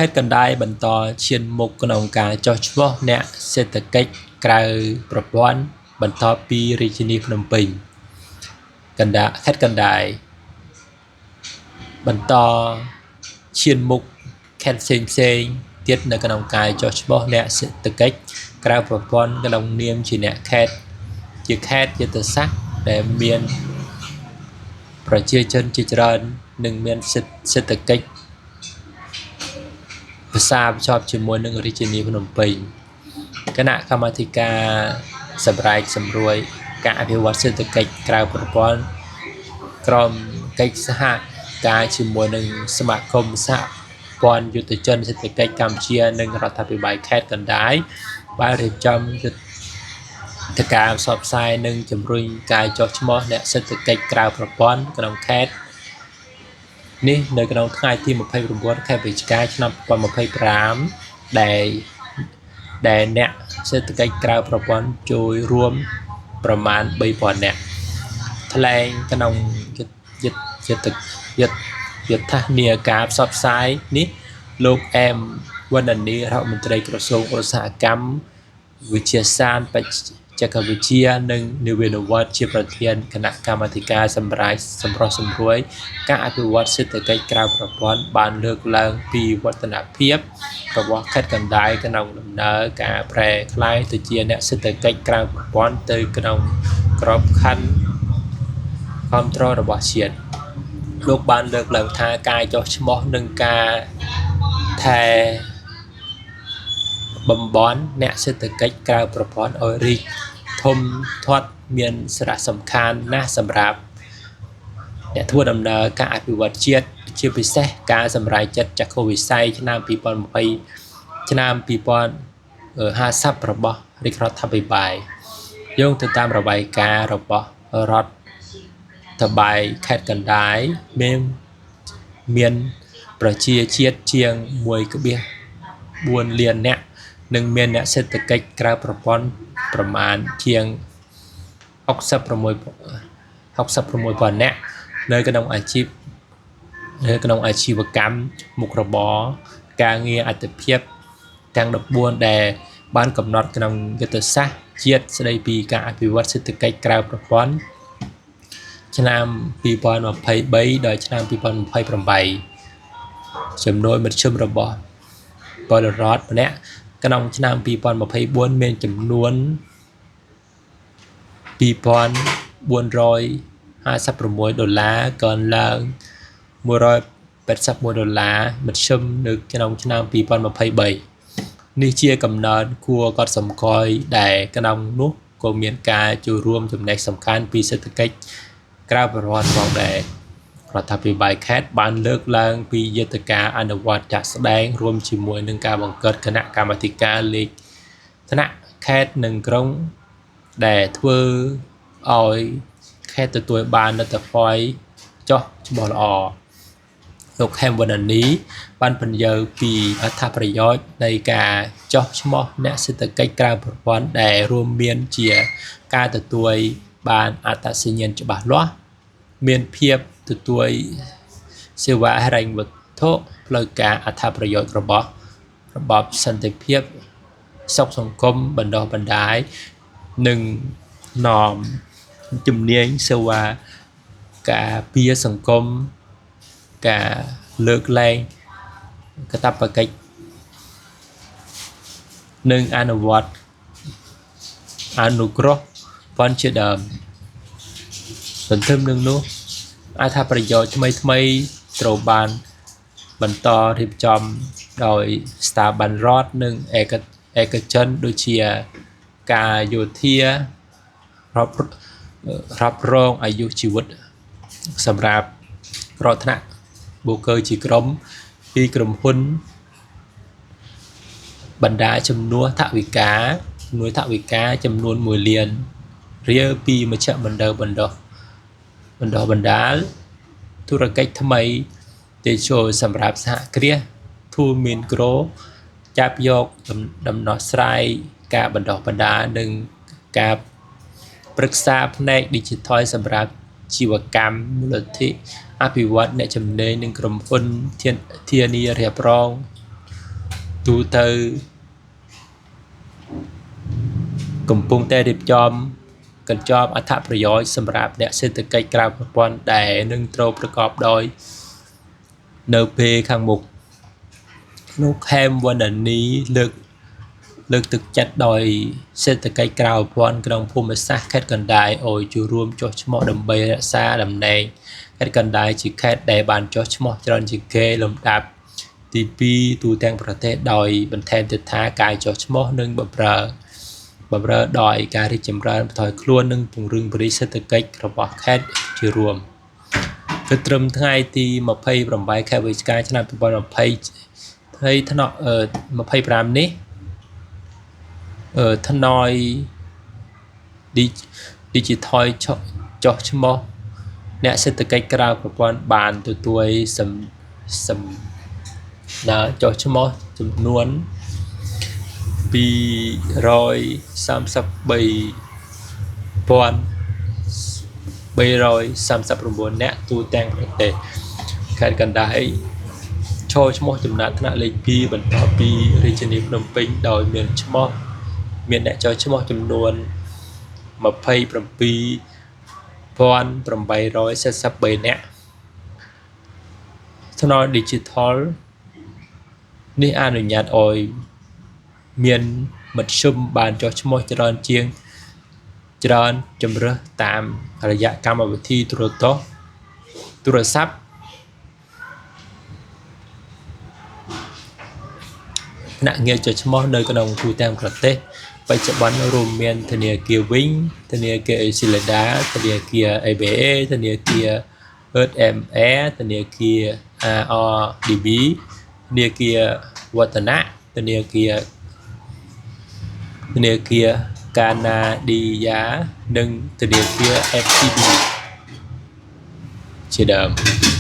ខេត្តកណ្ដាលបន្តឈានមុខក្នុងការចុះឈ្មោះអ្នកសេដ្ឋកិច្ចក្រៅប្រព័ន្ធបន្ទាប់ពីរាជធានីភ្នំពេញកណ្ដាលខេត្តកណ្ដាលបន្តឈានមុខខេត្តផ្សេងផ្សេងទៀតនៅក្នុងការចុះឈ្មោះអ្នកសេដ្ឋកិច្ចក្រៅប្រព័ន្ធក្នុងនាមជាអ្នកខេត្តជាខេត្តយុទ្ធសាស្ត្រដែលមានប្រជាជនជាច្រើននិងមានសេដ្ឋកិច្ចផ្សារភ្ជាប់ជាមួយនឹងរាជធានីភ្នំពេញគណៈកម្មាធិការសម្រែកសម្រួលការអភិវឌ្ឍសេដ្ឋកិច្ចក្រៅប្រព័ន្ធក្រមកិច្ចសហការជាមួយនឹងសមាគមសហព័ន្ធយុទ្ធជនសេដ្ឋកិច្ចកម្ពុជានិងរដ្ឋាភិបាលខេត្តកណ្ដាលបានរៀបចំយុទ្ធការផ្សព្វផ្សាយនិងជំរុញការចុះឈ្មោះអ្នកសេដ្ឋកិច្ចក្រៅប្រព័ន្ធក្នុងខេត្តនេះនៅក្នុងថ្ងៃទី29ខែវិច្ឆិកាឆ្នាំ2025ដែលអ្នកសេដ្ឋកិច្ចក្រៅប្រព័ន្ធចូលរួមប្រមាណ3000នាក់ថ្លែងក្នុងយុទ្ធយុទ្ធយុទ្ធយុទ្ធនាការផ្សព្វផ្សាយនេះលោកអែមវណ្ណនីរដ្ឋមន្ត្រីក្រសួងឧស្សាហកម្មវិទ្យាសាស្ត្របច្ចេកវិទ្យានិងនវានុវត្តន៍ជាប្រធានគណៈកម្មាធិការសម្រាប់សម្រុះសម្រួលការអភិវឌ្ឍសេដ្ឋកិច្ចក្រៅប្រព័ន្ធបានលើកឡើងពីវឌ្ឍនភាពរបស់ខេត្តកណ្ដាលក្នុងដំណើរការប្រែក្លាយទៅជាអ្នកសេដ្ឋកិច្ចក្រៅប្រព័ន្ធទៅក្នុងក្របខ័ណ្ឌគាំទ្ររបស់ជាតិលោកបានលើកឡើងថាការចុះឈ្មោះនិងការថែបំបន់អ្នកសេដ្ឋកិច្ចក្រៅប្រព័ន្ធឲ្យរីកធំធាត់មានសារៈសំខាន់ណាស់សម្រាប់អ្នកធ្វើដំណើរការអភិវឌ្ឍជាតិជាពិសេសការសម្រេចចិត្តចក្ខុវិស័យឆ្នាំ2020ឆ្នាំ2050របស់រាជរដ្ឋាភិបាលយោងទៅតាមរបាយការណ៍របស់រដ្ឋតបាយខេត្តកណ្ដាលមានមានប្រជាជាតិជាង1.4លាននាក់និងមានអ្នកសេដ្ឋកិច្ចក្រៅប្រព័ន្ធប្រមាណជាង66 66,000នាក់នៅក្នុងអាជីពនៅក្នុងអាជីវកម្មមុខរបរការងារអត្ថិភាពទាំង14ដែលបានកំណត់ក្នុងយុទ្ធសាស្ត្រជាតិស្តីពីការអភិវឌ្ឍសេដ្ឋកិច្ចក្រៅប្រព័ន្ធឆ្នាំ2023ដល់ឆ្នាំ2028ចំនួនមធ្យមរបស់ពលរដ្ឋម្នាក់ក្នុងឆ្នាំ2024មានចំនួន2456ដុល្លារកើនឡើង181ដុល្លារមធ្យមនៅក្នុងឆ្នាំ2023នេះជាកំណើនគួរកត់សម្គាល់ដែលក្នុងនោះក៏មានការចូលរួមចំណែកសំខាន់ពីសេដ្ឋកិច្ចក្រៅប្រព័ន្ធផងដែររដ្ឋាភិបាលខេត្តបានលើកឡើងពីយន្តការអនុវត្តចាក់ស្ដែងរួមជាមួយនឹងការបង្កើតគណៈកម្មាធិការលេខថ្នាក់ខេត្តនិងក្រុងដែលធ្វើឲ្យខេត្តទទួលបានលទ្ធផលចុះឈ្មោះល្អលោកខេមវណ្ណនីបានពន្យល់ពីអត្ថប្រយោជន៍នៃការចុះឈ្មោះអ្នកសេដ្ឋកិច្ចក្រៅប្រព័ន្ធដែលរួមមានជាការទទួលបានអត្តសញ្ញាណច្បាស់លាស់មានភាពទទួលសេវាហិរញ្ញវត្ថុផ្លូវការអត្ថប្រយោជន៍របស់របបសន្តិភាពសុខសង្គមបណ្ដុះបណ្ដាលនិងនាំជំនាញសេវាការពារសង្គមការលើកលែងកាតព្វកិច្ចនិងអនុវត្តអនុគ្រោះពន្ធជាដើមទន្ទឹមនឹងនោះអត្ថប្រយោជន៍ថ្មីថ្មីត្រូវបានបន្តរៀបចំដោយស្ថាប័នរដ្ឋនិងឯកឯកជនដូចជាការយោធារាប់រ៉ាប់រងអាយុជីវិតសម្រាប់គ្រោះថ្នាក់បុគ្គលជាក្រុមពីក្រុមហ៊ុនបណ្ដាជំនួសថវិកាជំនួយថវិកាចំនួន1លានរៀលពីមជ្ឈមណ្ឌលបណ្ដុះបណ្ដុះបណ្ដាលធុរកិច្ចថ្មីទេជោសម្រាប់សហគ្រាសធូមីនក្រូចាប់យកដំណោះស្រាយការបណ្ដុះបណ្ដាលនិងការប្រឹក្សាផ្នែក Digital សម្រាប់ជីវកម្មមូលនិធិអភិវឌ្ឍអ្នកជំនាញនិងក្រុមហ៊ុនធានារ៉ាប់រង ទូទៅកំពុងតែរៀបចំកញ្ចប់អត្ថប្រយោជន៍សម្រាប់អ្នកសេដ្ឋកិច្ចក្រៅប្រព័ន្ធដែលនឹងត្រូវប្រកបដោយនៅពេលខាងមុខលោកហែមវណ្ណនីលើកលើកទឹកចិត្តដោយសេដ្ឋកិច្ចក្រៅប្រព័ន្ធក្នុងភូមិសាស្ត្រខេត្តកណ្ដាលឲ្យចូលរួមចុះឈ្មោះដើម្បីរក្សាតំណែងខេត្តកណ្ដាលជាខេត្តដែលបានចុះឈ្មោះច្រើនជាងគេលំដាប់ទី2ទូទាំងប្រទេសដោយបន្ថែមទៀតថាការចុះឈ្មោះនឹងបម្រើបម្រើដោយការរីកចម្រើនបន្ថយខ្លួននិងពង្រឹងបរិសេដ្ឋកិច្ចរបស់ខេត្តជារួមគឺត្រឹមថ្ងៃទី28ខែវិច្ឆិកាឆ្នាំ2020ថ្ងៃថ្នាក់25នេះថ្នយ Digital ចុះឈ្មោះអ្នកសេដ្ឋកិច្ចក្រៅប្រព័ន្ធបានទទួលសំសំណើចុះឈ្មោះចំនួន233,339នាក់ទូទាំងប្រទេសខេត្តកណ្ដាលឈរឈ្មោះចំណាត់ថ្នាក់លេខ2បន្ទាប់ពីរាជធានីភ្នំពេញដោយមានឈ្មោះមានអ្នកចុះឈ្មោះចំនួន27,843នាក់ថ្នល់ Digital នេះអនុញ្ញាតឲ្យមានមធ្យមបានចុះឈ្មោះច្រើនជាងច្រើនជម្រើសតាមរយៈកម្មវិធីទូរទស្សន៍ទូរស័ព្ទភ្នាក់ងារចុះឈ្មោះនៅក្នុងទូទាំងប្រទេសបច្ចុប្បន្នរួមមានធនាគារវិញធនាគារអេស៊ីលីដាធនាគារ ABA ធនាគារ EMA ធនាគារ ARDB ធនាគារវឌ្ឍនៈធនាគារធនាគារកាណាឌីយ៉ានិងធនាគារ FCB ជាដើម។